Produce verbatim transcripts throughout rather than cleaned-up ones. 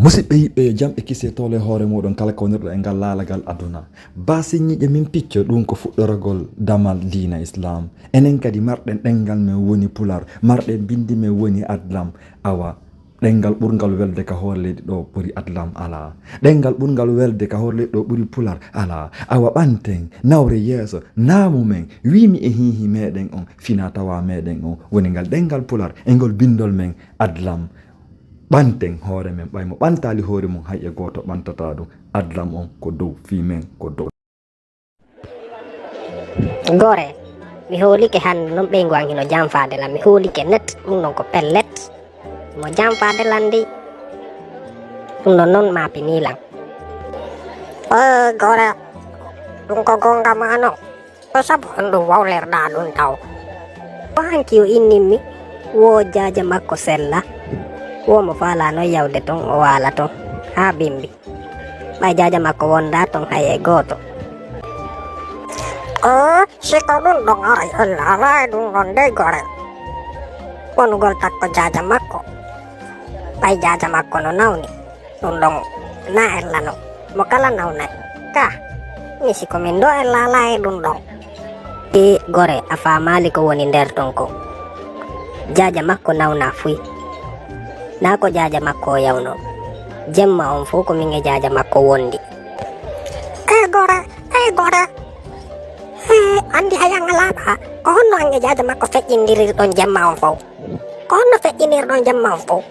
Musidɓe yiɓɓe, yo jam e kise towle hoore mooɗon kala ko wonirɗo e ngal laalagal aduna. Baasi ñiiƴe min picco, ɗum ko fuɗɗoragol damal diina Islam. Enen kadi marɗen ɗenngal men woni Pular, marɗen binndi men woni Adlam. Awa, ɗenngal ɓurngal welde ka hoore leydi ɗo ɓuri Adlam alaa. Ɗenngal ɓurngal welde ka hoore leydi ɗo ɓuri Pular alaa. Awa ɓanten, nawre yeeso, naamu men, wiimi e hiihi meɗen on, fina tawa meɗen on, woni ngal ɗenngal Pular e ngol binndol men Adlam. Ɓanten hoore men, ɓay mo ɓantaali hoore mum, hay e gooto ɓantataa ɗum. Adlam on ko dow, fii men ko dow. Gore, mi hoolike hannde noon ɓeyngu an hino janfaade lan, mi hoolike net, ɗum noon ko pellet. Mo janfaade lan ndi, ɗum noon noon maapinii lan. Ee, gore, ɗum ko goonga maa noon. Ko sabu honɗum wawlirɗaa ɗum taw? Ko hanki o innimmi, woo jaaja makko sella, woo mo faalaa noon yawde toon, o waala toon haa bimbi. Ɓay jaaja makko wondaa toon hay e gooto. Oo, si ko ɗum ɗon aray, ella alaa e ɗum ɗon dey gore. Wonugol takko jaaja makko, ɓay jaaja makko no nawni. Ɗum ɗon na ella non mo kala nawnay ka. Mi si ko min ɗo ella alaa e ɗum ɗon. Ɗi gore a faamaali ko woni nder ton ko. Jaaja makko nawna fuy. Na ko jaaja makko o yawno. Jemma on fof ko min e jaaja makko wondi. E gore, e gore. He, anndi hay an alaa ɓaa. Ko honno an e jaaja makko feƴƴindirir ɗon jemma on fof? Ko honno feƴƴinirɗon jemma on fof?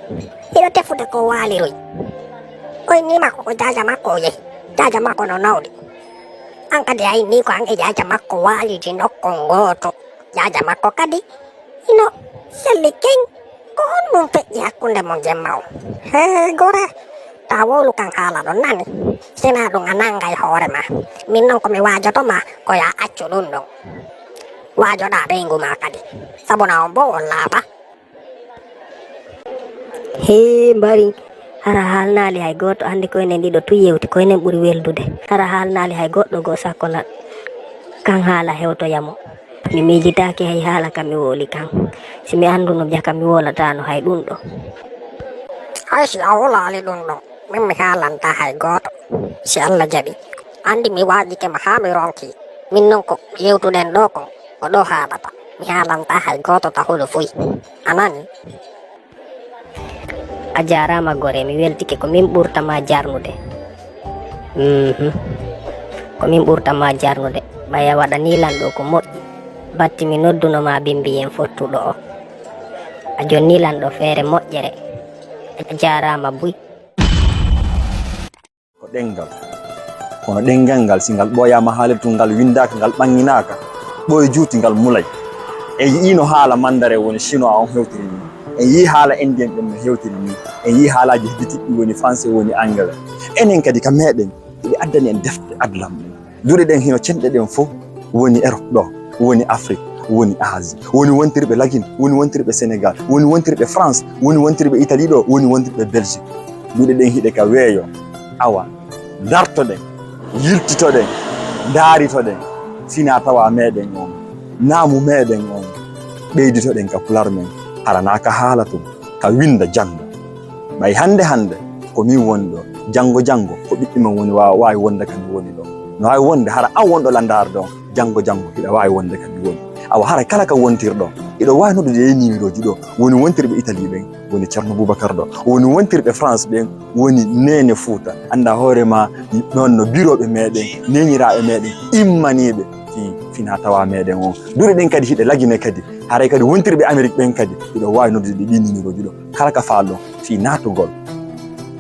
Hiɗo tefude ko waaliroy. O innii ma ko ko jaaja makko o yehi. Jaaja makko no nawɗi. An kadi a innii ko an e jaaja makko waalidi nokku ngooto. Jaaja makko kadi hino selli keñ. Ko honɗum feƴƴi hakkunde mon jemma on? Hee, gore, taa wowlu kan haala ɗon nani. Sinaa ɗum a nangay hoore maa. Min non ko mi waajoto maa ko yaa accu ɗum ɗon. Waajoɗaa ɓeyngu maa kadi. Sabu na on boo on laaɓa. Hee, mbari, hara haalnaali hay gooto, anndi koynen ɗiɗo tun yewti, koynen ɓuri weldude. Hara haalnaali hay goɗɗo goo sakko na kan haala hewtoya mo. Mi miijitaaki hay haala ka mi wooli kan. Si mi annduno jaka mi woolataano hay ɗum ɗo. Hay si a wolaali ɗum ɗo, min mi haalantaa hay gooto. Si Alla jaɓi, anndi mi waajike ma haa mi ronki. Min non ko yewtuɗen ɗo kon, ko ɗo haaɗata. Mi haalantaa hay gooto ta hulu fuy. A nani? A jaaraama gore, mi weltike, ko min ɓurta ma jarnude. Mhm. Ko min ɓurta ma jarnude. Ɓay a waɗanii lan ɗo ko moƴƴi. Batti mi nodduno ma bimbiyen fottuɗo o. A jonni lan ɗo feere moƴƴere. A jaaraama buy. Ko ɗenngal. Kono ɗenngal ngal, si ngal ɓooyaama haalirtun, ngal winndaaka, ngal ɓannginaka, ɓooyo juuti ngal mulay. En yi'iino haala mandare woni chinois on hewtiri ni. En yi'i haala indien ɓen no hewtiri ni. En yi'i haalaaji hedditiɗɗi woni français, woni anglais. Enen kadi ka meɗen, iɓe addani en defte adlam ɗen. Duɗe ɗen hino cenɗe ɗen fof woni Europe ɗo, woni Afrique, woni Asie, woni wontirɓe Lagine, woni wontirɓe Sénégal, woni wontirɓe France, woni wontirɓe Italie ɗo, woni wontirɓe Belgique. Duɗe ɗen hiɗe ka weeyo. Awa, dartoɗen, yiltitoɗen, daaritoɗen, fina tawa meɗen on, naamu meɗen on, ɓeyditoɗen ka pular men, hara na ka haala tun, ka winda janngo. Ɓay hannde hannde ko min woni ɗo, janngo janngo ko ɓiɓɓe men woni wa-, waawi wonde ka mi woni ɗo. No waawi wonde hara an wonɗo landaarde on, janngo janngo hiɗa waawi wonde ka mi woni. Awa hara kala ka wontirɗo, hiɗo waawi noddude e numéroji ɗo, woni wontirɓe Italie ɓen, woni Ceerno Boubacar ɗo, woni wontirɓe France ɓen, woni Neene Fuuta. Annda hoore ma, ɗon no birooɓe meɗen, neñiraaɓe meɗen, immaniiɓe fi-, fina tawa meɗen on. Duɗe ɗen kadi hiɗe Lagine kadi, haray kadi wontirɓe Amérique ɓen kadi, hiɗo waawi noddude ɗi numéroji ɗo. Kala ka faalɗon fii naatugol,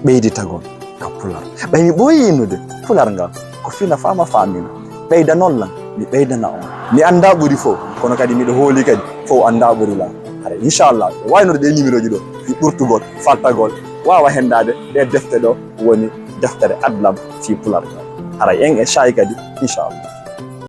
ɓeyditagol ka pular. Ɓay mi ɓooyii innude pular ngal, ko fina faama faamina, ɓeydanon lan, mi ɓeydana on. Mi anndaa ɓuri fow, kono kadi miɗo hooli kadi fow anndaa ɓuri lan. Hara inchallah, o waawi noddude ɗee numéroji ɗo fii ɓurtugol, faltagol, waawa henndaade ɗee defte ɗo woni deftere adlam fii pular ngal. Haray en e caayi kadi, inchallah.